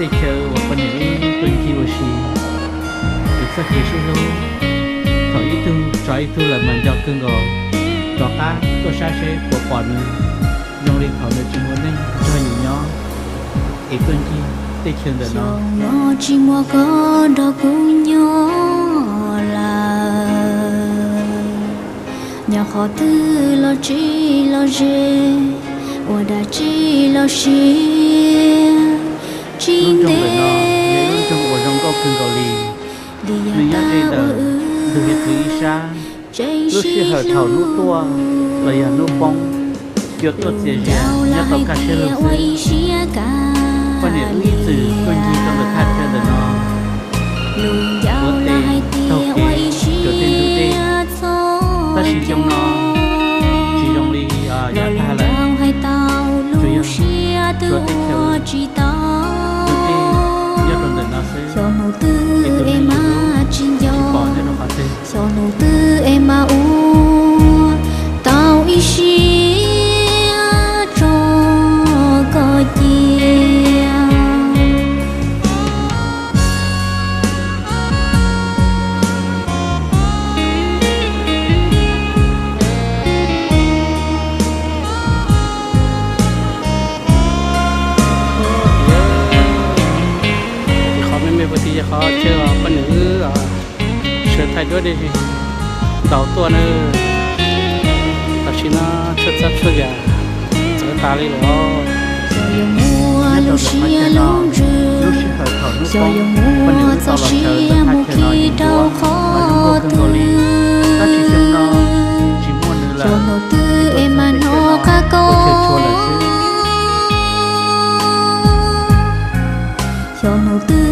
Tej chaw uas poj niam wb tuaj ncig ua si, es txoj kev sib hlub thaum ib tug tso ib tug lawm mas nco kawg nkaus. Rov qab tuaj saib seb puas pom nws zoo li thaum nws tsis muaj neeg nrog yus nyob, es tuaj ncig tej chaw ntawm no. Xyoo no tsis muaj koj nrog kuv nyob lawm, nyob qhov twg los tsis los ze, ua dab tsi los siab tsis ntev. Lub nroog uas zoo nkauj kawg nkaus li, nws nyob ze ntawm ntug hiav txwv ib sab. Lub sij hawm thaum hnub tuaj los yog hnub poob, yuav tuaj txias zias nyob tau kaj siab lug xwb. Poj niam wb ib txwm tuaj ncig rau ntawm thaj chaw ntawm no, ua tes taug kev rau tej ntug dej. Tab sis xyoo no tsis zoo li yav tag lawm, tsuas yog tshuav tej chaw ntug dej nyob rau ntawm no xwb, es tus neeg yuav tsis pom nyob rau qhov twg. Xyoo hnub twg es mas ua tau ib siab tso koj cia. Qhov me me puag tim yog qhov chaw poj niam wb sawv thaij duab dej ntaus tuaj na. Tam sim no tshuaj txhab tshuaj yam txawv tas li lawm os. Xyov yuav muaj lub siab lub ntsws, xyov yuav muaj txoj sia mus khi rau qhov twg. Xyov hnub twg es mas hnov qab koj, xyov hnub twg